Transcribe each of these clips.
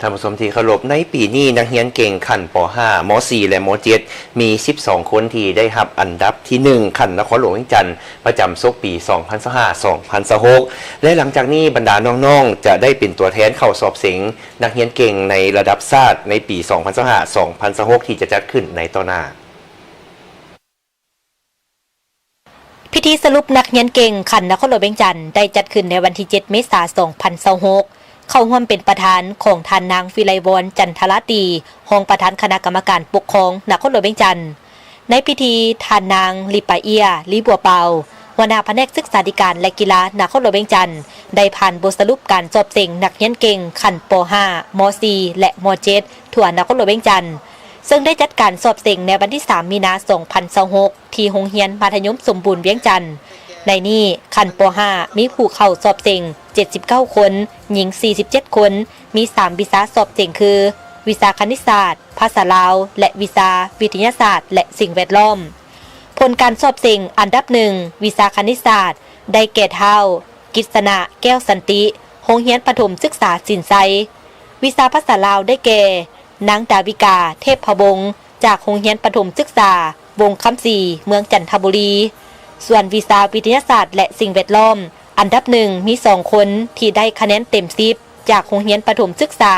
ທ່ານຜູ້ຊົມທີ່ເຄົາລົບ, ໃນປີນີ້ນັກຮຽນເກັ່ງຂັ້ນ ປໍຫ້າ ມໍສີ່ ແລະ ມໍເຈັດ ມີສິບສອງຄົນທີ່ໄດ້ຮັບອັນດັບທີໜຶ່ງຂັ້ນນະຄອນຫຼວງວຽງຈັນ ປະຈຳສົກປີສອງພັນຊາວຫ້າ ສອງພັນຊາວຫົກ ແລະ ຫຼັງຈາກນີ້ບັນດານ້ອງໆຈະໄດ້ເປັນຕົວແທນເຂົ້າສອບເສັງນັກຮຽນເກັ່ງໃນລະດັບຊາດໃນປີສອງພັນຊາວຫ້າ ສອງພັນຊາວຫົກ ທີ່ຈະຈັດຂຶ້ນໃນຕໍ່ໜ້າ. ພິທີສະຫຼຸບນັກຮຽນເກັ່ງຂັ້ນນະຄອນຫຼວງວຽງຈັນ ໄດ້ຈັດຂຶ້ນໃນວັນທີເຈັດ ເມສາ ສອງພັນຊາວຫົກ ເຂົ້າຮ່ວມເປັນປະທານຂອງທ່ານນາງ ວິໄລວອນ ຈັນທະລາຕີ ຮອງປະທານຄະນະກຳມະການປົກຄອງນະຄອນຫຼວງວຽງຈັນ. ໃນພິທີ ທ່ານນາງ ລິປາເອຍ ລີບົວເປົາ ຫົວໜ້າພະແນກສຶກສາທິການ ແລະ ກິລານະຄອນຫຼວງວຽງຈັນ ໄດ້ຜ່ານບົດສະຫຼຸບການສອບເສັງນັກຮຽນເກັ່ງຂັ້ນ ປໍຫ້າ ມໍສີ່ ແລະ ມໍເຈັດ ທົ່ວນະຄອນຫຼວງວຽງຈັນ ເຊິ່ງໄດ້ຈັດການສອບເສັງໃນວັນທີສາມ ມີນາ ສອງພັນຊາວຫົກ ທີ່ໂຮງຮຽນມັດທະຍົມສົມບູນວຽງຈັນ. ໃນນີ້ ຂັ້ນ ປໍຫ້າ ມີຜູ້ເຂົ້າສອບເສັງເຈັດສິບເກົ້າຄົນ, ຍິງສີ່ສິບເຈັດຄົນ, ມີສາມວິຊາສອບເສັງຄື ວິຊາຄະນິດສາດ, ພາສາລາວ ແລະ ວິຊາວິທະຍາສາດ ແລະ ສິ່ງແວດລ້ອມ. ຜົນການສອບເສັງອັນດັບໜຶ່ງ ວິຊາຄະນິດສາດ ໄດ້ແກ່ທ້າວ ກິດສະນະ ແກ້ວສັນຕິ ໂຮງຮຽນປະຖົມສຶກສາສິນໄຊ. ວິຊາພາສາລາວໄດ້ແກ່ ນາງ ດາວິກາ ເທບພະວົງ ຈາກໂຮງຮຽນປະຖົມສຶກສາວົງຄຳສີ ເມືອງຈັນທະບູລີ. ສ່ວນວິຊາວິທະຍາສາດ ແລະ ສິ່ງແວດລ້ອມ ອັນດັບໜຶ່ງມີສອງຄົນທີ່ໄດ້ຄະແນນເຕັມສິບ ຈາກໂຮງຮຽນປະຖົມສຶກສາ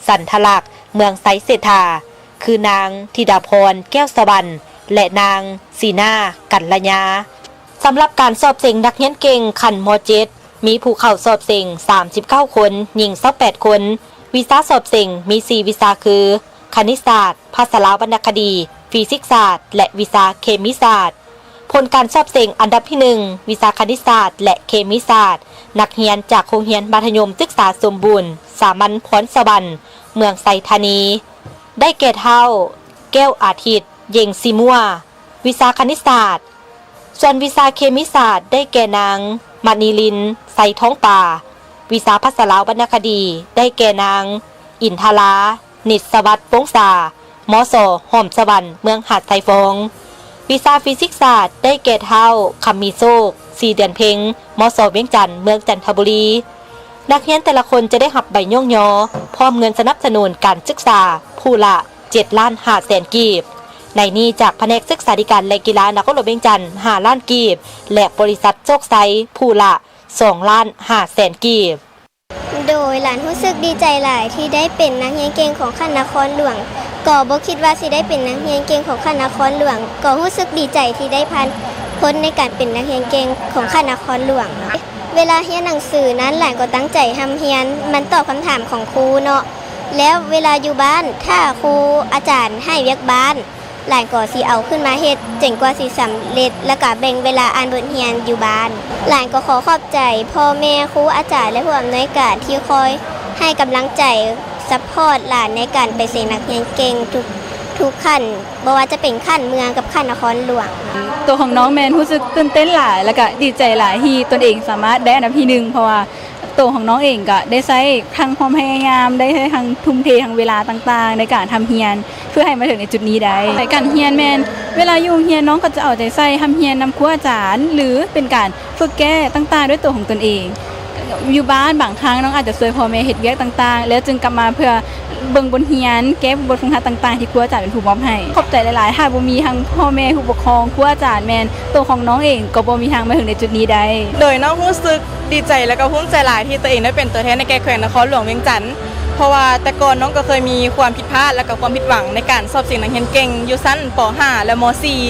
ສັນທະລັກ ເມືອງໄຊເສດຖາ ຄື ນາງ ທິດາພອນ ແກ້ວສະຫວັນ ແລະ ນາງ ສີນາ ກັນລະຍາ. ສຳລັບການສອບເສັງນັກຮຽນເກັ່ງຂັ້ນ ມໍເຈັດ ມີຜູ້ເຂົ້າສອບເສັງສາມສິບເກົ້າຄົນ, ຍິງຊາວແປດຄົນ. ວິຊາສອບເສັງມີສີ່ວິຊາຄື ຄະນິດສາດ, ພາສາລາວວັນນະຄະດີ, ຟີຊິກສາດ ແລະ ວິຊາເຄມີສາດ. ຜົນການສອບເສັງອັນດັບທີໜຶ່ງ ວິຊາຄະນິດສາດ ແລະ ເຄມີສາດ ນັກຮຽນຈາກໂຮງຮຽນມັດທະຍົມສຶກສາສົມບູນສາມັນພອນສະຫວັນ ເມືອງໄຊທານີ ໄດ້ແກ່ທ້າວ ແກ້ວອາທິດ ເຢັງຊີມົວ ວິຊາຄະນິດສາດ. ສ່ວນວິຊາເຄມີສາດໄດ້ແກ່ນາງ ມະນີລິນ ໄຊທອງປາ. ວິຊາພາສາລາວວັນນະຄະດີໄດ້ແກ່ນາງ ອິນທະລາ ນິດສະຫວັດວົງສາ ມສ ຫອມສະຫວັນ ເມືອງຫາດຊາຍຟອງ. ວິຊາຟີຊິກສາດໄດ້ແກ່ທ້າວ ຄຳມີໂຊກ ສີເດືອນເພັງ ມສ ວຽງຈັນ ເມືອງຈັນທະບູລີ. ນັກຮຽນແຕ່ລະຄົນຈະໄດ້ຮັບໃບຍ້ອງຍໍ ພ້ອມເງິນສະໜັບສະໜູນການສຶກສາຜູ້ລະ ເຈັດລ້ານຫ້າແສນກີບ. ໃນນີ້ຈາກພະແນກສຶກສາທິການ ແລະ ກິລານະຄອນຫຼວງວຽງຈັນ ຫ້າລ້ານກີບ ແລະ ບໍລິສັດໂຊກໄຊ ຜູ້ລະ ສອງລ້ານຫ້າແສນກີບ. ໂດຍ ຫຼານຮູ້ສຶກດີໃຈຫຼາຍທີ່ໄດ້ເປັນນັກຮຽນເກັ່ງຂອງຂັ້ນນະຄອນຫຼວງ. ກໍບໍ່ຄິດວ່າຊິໄດ້ເປັນນັກຮຽນເກັ່ງຂອງຂັ້ນນະຄອນຫຼວງ. ກໍຮູ້ສຶກດີໃຈທີ່ໄດ້ຜ່ານພົ້ນໃນການເປັນນັກຮຽນເກັ່ງຂອງຂັ້ນນະຄອນຫຼວງ. ເວລາຮຽນໜັງສືນັ້ນ ຫຼານກໍຕັ້ງໃຈຮ່ຳຮຽນ, ມັນຕອບຄຳຖາມຂອງຄູເນາະ. ແລ້ວເວລາຢູ່ບ້ານ ຖ້າຄູອາຈານໃຫ້ວຽກບ້ານ ຫຼານກໍຊິເອົາຂຶ້ນມາເຮັດຈົນກວ່າຊິສຳເລັດ ແລ້ວກະແບ່ງເວລາອ່ານບົດຮຽນຢູ່ບ້ານ. ຫຼານກໍຂໍຂອບໃຈພໍ່ແມ່, ຄູອາຈານ ແລະ ຜູ້ອຳນວຍການທີ່ຄອຍໃຫ້ກຳລັງໃຈ, ຊັບພອດຫຼານໃນການໄປເສັງນັກຮຽນເກັ່ງທຸກ, ທຸກຂັ້ນ, ບໍ່ວ່າຈະເປັນຂັ້ນເມືອງກັບຂັ້ນນະຄອນຫຼວງ. ຕົວຂອງນ້ອງແມ່ນຮູ້ສຶກຕື່ນເຕັ້ນຫຼາຍ ແລ້ວກະດີໃຈຫຼາຍທີ່ຕົນເອງສາມາດໄດ້ອັນດັບທີໜຶ່ງ ເພາະວ່າ ໂຕຂອງນ້ອງເອງກໍໄດ້ໃຊ້ທັງຄວາມພະຍາຍາມ, ໄດ້ໃຊ້ທັງທຸ່ມເທທັງເວລາຕ່າງໆໃນການຮ່ຳຮຽນ ເພື່ອໃຫ້ມາເຖິງໃນຈຸດນີ້ໄດ້. ໃນການຮຽນແມ່ນ ເວລາຢູ່ໂຮງຮຽນ ນ້ອງກໍຈະເອົາໃຈໃສ່ຮ່ຳຮຽນນຳຄູອາຈານ ຫຼື ເປັນການຝຶກແກ້ຕ່າງໆດ້ວຍໂຕຂອງຕົນເອງ. ຢູ່ບ້ານບາງຄັ້ງນ້ອງອາດຈະຊ່ວຍພໍ່ແມ່ເຮັດວຽກຕ່າງໆ ແລ້ວຈຶ່ງກັບມາເພື່ອເບິ່ງບົດຮຽນ, ແກ້ບົດຝຶກຫັດຕ່າງໆທີ່ຄູອາຈານເປັນຜູ້ມອບໃຫ້. ຂອບໃຈຫຼາຍໆ, ຖ້າບໍ່ມີທັງພໍ່ແມ່, ຜູ້ປົກຄອງ, ຄູອາຈານ ແມ່ນ ໂຕຂອງນ້ອງເອງກໍບໍ່ມີທາງມາເຖິງໃນຈຸດນີ້ໄດ້. ໂດຍ ນ້ອງຮູ້ສຶກດີໃຈ ແລະ ກໍພູມໃຈຫຼາຍທີ່ຕົວເອງໄດ້ເປັນຕົວແທນໃນແກ້ແຂວງນະຄອນຫຼວງວຽງຈັນ ເພາະວ່າແຕ່ກ່ອນນ້ອງກໍເຄີຍມີຄວາມຜິດພາດ ແລະ ກໍຄວາມຜິດຫວັງໃນການສອບເສັງນັກຮຽນເກັ່ງຢູ່ຊັ້ນ ປໍຫ້າ ແລະ ມໍສີ່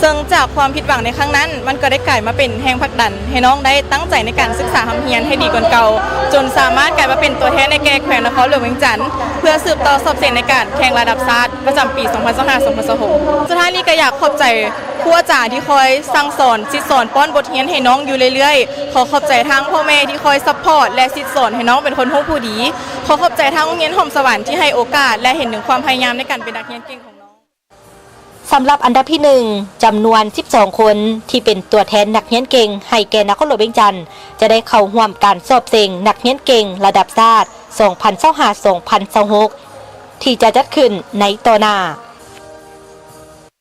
ເຊິ່ງຈາກຄວາມຜິດຫວັງໃນຄັ້ງນັ້ນ ມັນກໍໄດ້ກາຍມາເປັນແຮງຜັກດັນໃຫ້ນ້ອງໄດ້ຕັ້ງໃຈໃນການສຶກສາຮ່ຳຮຽນໃຫ້ດີກວ່າເກົ່າ ຈົນສາມາດກາຍມາເປັນຕົວແທນໃນແກ້ແຂວງນະຄອນຫຼວງວຽງຈັນ ເພື່ອສືບຕໍ່ສອບເສັງໃນການແຂ່ງລະດັບຊາດ ປະຈຳປີສອງພັນຊາວຫ້າ ສອງພັນຊາວຫົກ. ສຸດທ້າຍນີ້ກໍຢາກຂອບໃຈຄູອາຈານທີ່ຄອຍສັ່ງສອນ, ສິດສອນ, ປ້ອນບົດຮຽນໃຫ້ນ້ອງຢູ່ເລື້ອຍໆ. ຂໍຂອບໃຈທາງພໍ່ແມ່ທີ່ຄອຍຊັບພອດ ແລະ ສິດສອນໃຫ້ນ້ອງເປັນຄົນຮູ້ຜູ້ດີ. ຂໍຂອບໃຈທາງໂຮງຮຽນຫອມສະຫວັນທີ່ໃຫ້ໂອກາດ ແລະ ເຫັນເຖິງຄວາມພະຍາຍາມໃນການເປັນນັກຮຽນເກັ່ງຂອງນ້ອງ. ສຳລັບອັນດັບທີໜຶ່ງ ຈຳນວນສິບສອງຄົນ ທີ່ເປັນຕົວແທນນັກຮຽນເກັ່ງໃຫ້ແກ່ນະຄອນຫຼວງວຽງຈັນ ຈະໄດ້ເຂົ້າຮ່ວມການສອບເສັງນັກຮຽນເກັ່ງລະດັບຊາດ ສອງພັນຊາວຫ້າ ສອງພັນຊາວຫົກ ທີ່ຈະຈັດຂຶ້ນໃນຕໍ່ໜ້າ.